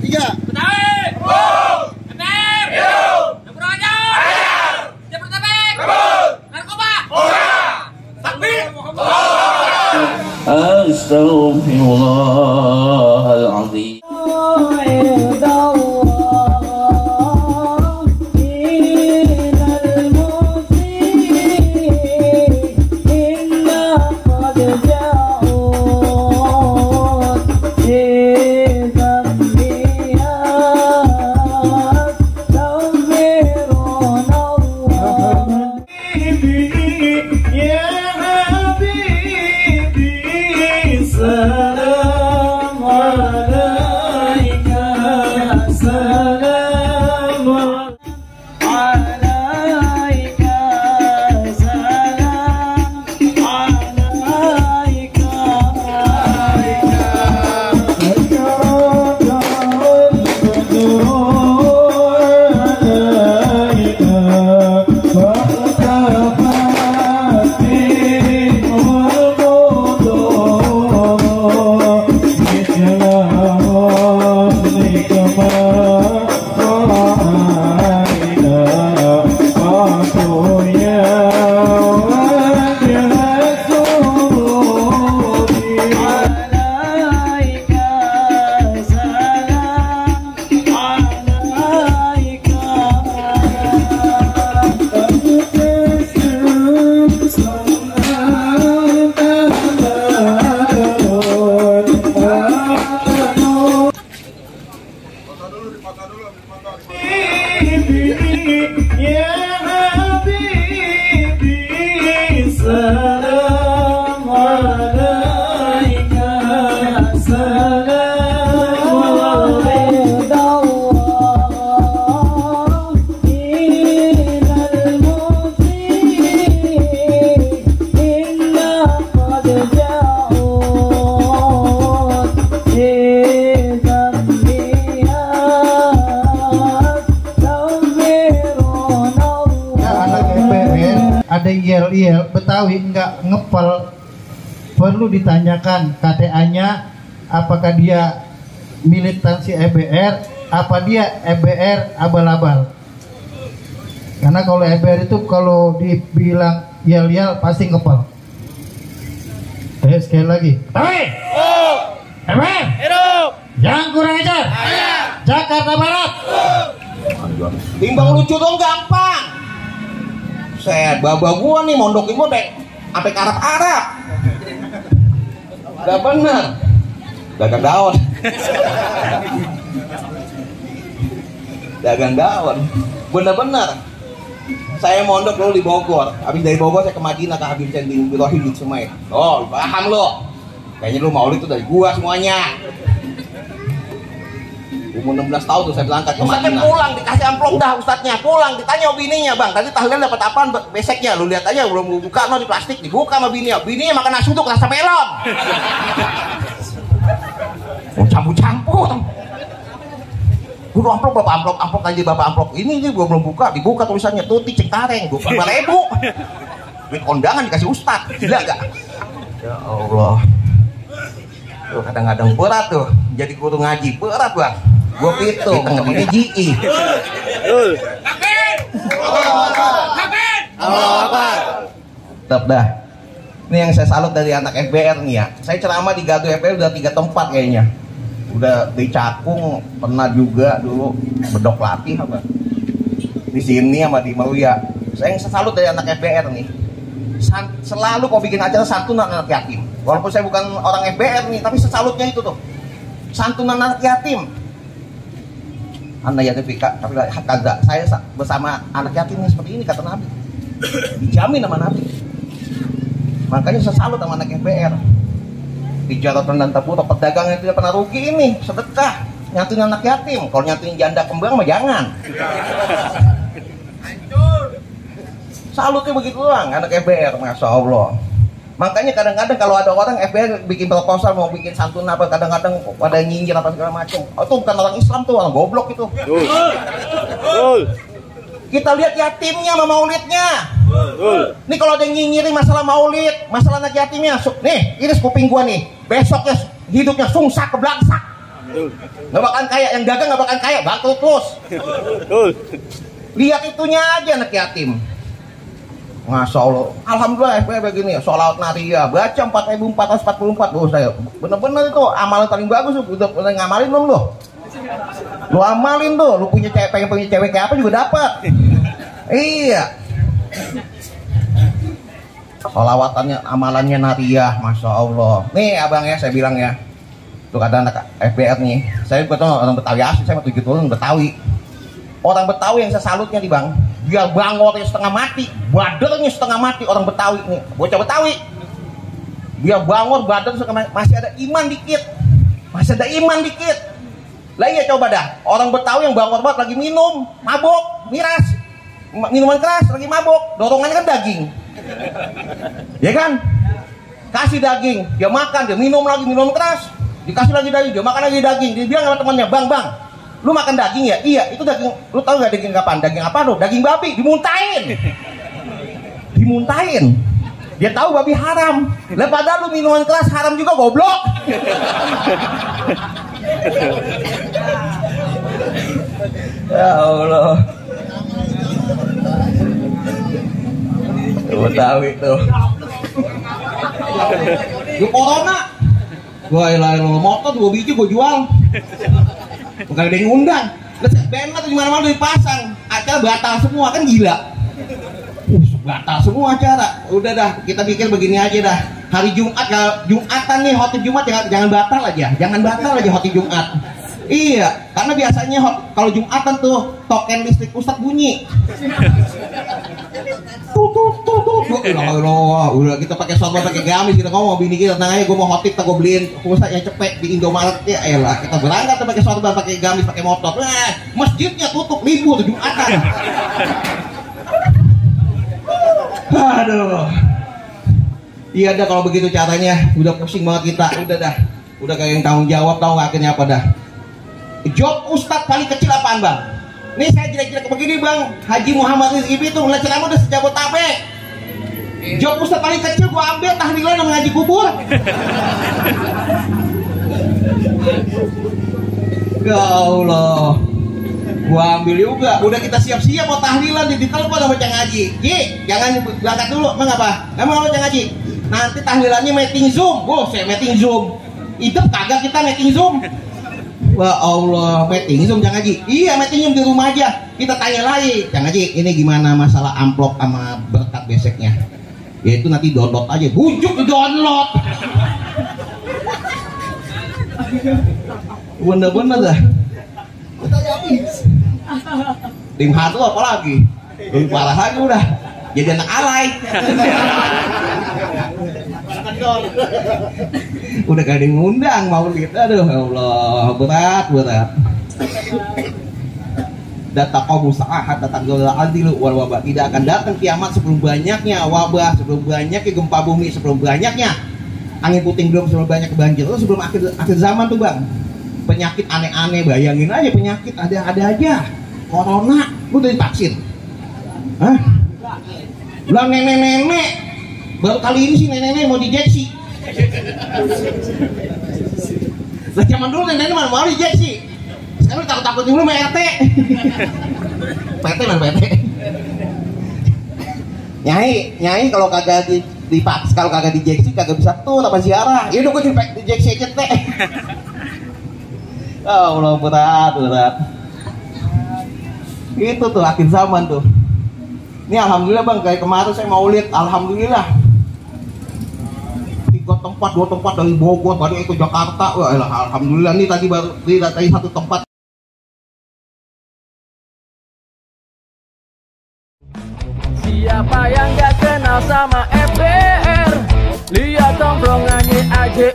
3. Betawi. Hidup. MR. Hidup. Yang kurang ajar. Ajar. Jabodetabek. Kabur. Narkoba. Ora. Takbir. Astaghfirullahaladzim. Ada yel-yel Betawi nggak ngepel, perlu ditanyakan KTA-nya apakah dia militansi EBR, apa dia EBR abal-abal. Karena kalau EBR itu kalau dibilang yel-yel pasti ngepel. Sekali lagi, Betawi, EBR, hidup. Yang kurang ajar, Jakarta Barat. Timbang lucu dong gampang. Set, baba gua nih mondokin gua sampai ke Arab. Gak bener. Dagang daun. Dagang daun. Bener-bener. Saya mondok dulu di Bogor. Habis dari Bogor saya ke Madinah, ke Habib Zain bin Ibrahim di Sumai. Oh, paham lo. Kayaknya lu maulid itu dari gua semuanya. Umur 16 tahun tuh saya berangkat ke Madinah. Pulang dikasih amplop dah ustadznya, pulang ditanya bininya, bang tadi tahlilan dapat apaan beseknya, lu lihat aja belum buka no di plastik, dibuka sama bininya makan nasi uduk rasa melon. Oh campur-campur. Gua amplop bapak amplop aja bapak amplop ini gua belum buka, dibuka tulisannya Tuti Cengkareng 25.000. Duit kondangan dikasih ustadz, gila gak? Ya Allah. Tuh kadang-kadang berat tuh, jadi guru ngaji berat bang. Gue pitung, temennya GI. Tetap dah. Ini yang saya salut dari anak FBR nih ya. Saya ceramah di Gaduh FBR udah 3 tempat kayaknya. Udah di Cakung, pernah juga dulu Bedok Latih apa. Di sini sama di Meruya. Saya yang salut dari anak FBR nih. Selalu kau bikin acara santunan anak yatim. Walaupun saya bukan orang FBR nih, tapi sesalutnya itu tuh. Santunan anak yatim. Anak yatim tapi kagak. Saya bersama anak yatim seperti ini kata Nabi. Dijamin sama Nabi. Makanya saya salut sama anak FBR. Di Jaratan dan Tapura pedagang yang tidak pernah rugi ini, sedekah. Nyatuin anak yatim. Kalau nyatuin janda kembang mah jangan. Salutnya begitu doang anak FBR, masya Allah. Makanya kadang-kadang kalau ada orang FBR bikin proposal mau bikin santun apa, kadang-kadang pada nyinyir apa segala macam. Oh, itu bukan orang Islam tuh, orang goblok itu. Kita lihat yatimnya sama maulidnya. Nih kalau ada yang nyinyirin masalah maulid, masalah anak yatimnya, nih, ini kuping gua nih. Besoknya hidupnya sungsak kebelangsak. Nggak bakalan kaya, yang dagang nggak bakalan kaya, bangkrut terus. Lihat itunya aja anak yatim. Masya Allah, alhamdulillah FPR begini, sholat naria, baca 4.444. Oh saya, bener-bener itu amalan paling bagus, udah ngamalin dong lo. Lu amalin tuh, lu punya cewek, pengen punya cewek kayak apa juga dapat. Iya. Sholawatannya, amalannya naria, Masya Allah. Nih abang ya, saya bilang ya, tuh kata anak FPR nih, saya betul orang Betawi asli, saya mau 7 tahun Betawi. Orang Betawi yang saya salutnya di bang, dia bangornya setengah mati, badannya setengah mati, orang Betawi nih, bocah Betawi. Dia bangor, badan masih ada iman dikit, masih ada iman dikit. Lah iya coba dah, orang Betawi yang bangor banget lagi minum, mabok, miras, minuman keras, lagi mabok, dorongannya kan daging, ya kan? Kasih daging, dia makan, dia minum lagi minum keras, dikasih lagi daging, dia makan lagi daging, dia bilang sama temannya, bang, lu makan daging ya? Iya, itu daging, lu tahu nggak daging kapan? Daging apa lu? Daging babi, dimuntahin. Dimuntahin. Dia tahu babi haram. Lah padahal lu minuman keras haram juga goblok. Ya Allah. Lu tahu itu. Gua corona. Gua ilahin lu motor 2 biji gua jual. Bukan ada yang ngundang, banner di mana-mana dipasang, acara batal semua kan gila. Batal semua acara. Udah dah, kita pikir begini aja dah. Hari Jumat, Jumatan nih, khotib Jumat jangan batal aja, jangan batal aja khotib Jumat. Iya, karena biasanya kalau Jumatan tuh token listrik Ustadz bunyi. Udah kita pakai software, pakai gamis, kita ngomong bini kita, tenang aja, gue mau khotib, gue beliin pulsa yang cepet di Indomaret ya, elah kita berangkat pakai software, pakai gamis, pakai motor. Nah, masjidnya tutup libur Jumatan. Aduh. Iya dah kalau begitu caranya, udah pusing banget kita, udah dah, udah kayak yang tanggung jawab, tahu nggak akhirnya apa dah? Job Ustadz paling kecil apaan bang? Nih saya jelek-jelek begini bang, Haji Muhammad Rizki itu ngeliat ceramah udah sejabotabek. Job Ustadz paling kecil gua ambil tahlilan sama ngaji kubur. Ya Allah, gua ambil juga. Udah kita siap-siap mau tahlilan di telepon sama Cang Haji. Ji, jangan berangkat dulu, emang apa? Emang apa Cang Haji? Nanti tahlilannya meeting Zoom. Saya meeting Zoom. Itu kagak kita meeting Zoom. Wah Allah, meeting Zoom Cang Haji. Iya meeting Zoom di rumah aja. Kita tanya lagi, Cang Haji, ini gimana masalah amplop sama berkat beseknya? Ya itu nanti download aja. Bujuk di download. Bener-bener dah. Tim hatu apa lagi? Lebih parah lagi udah. Jadi anak alay. Udah gak ada yang ngundang maulid. Aduh ya Allah, berat. Data kaum usaha datang adil wal wabah. Tidak akan datang kiamat sebelum banyaknya wabah, sebelum banyaknya gempa bumi, sebelum banyaknya angin puting beliung, sebelum banyak banjir. Itu sebelum akhir zaman tuh bang. Penyakit aneh-aneh, bayangin aja penyakit ada aja. Corona, lu udah divaksin? Hah? Lah nenek-nenek baru kali ini sih nenek-nenek mau diinjeksi. Lah zaman dulu nenek-nenek mana mau diinjeksi. Sekarang takut-takut dulu sama RT. PT mana PT? Nyai kalau kagak divaksin, kalau kagak diinjeksi kagak bisa tuh apa ziarah. Ya udah gue diinjeksi aja teh. Oh Allah, berat. Itu tuh akhir zaman tuh. Ini alhamdulillah bang, kayak kemarin saya maulid, alhamdulillah 2 tempat dari Bogor, baru ke Jakarta. Wah, alhamdulillah nih tadi baru dari satu tempat. Siapa yang gak kenal sama FPR? Lihat tongkrongannya aja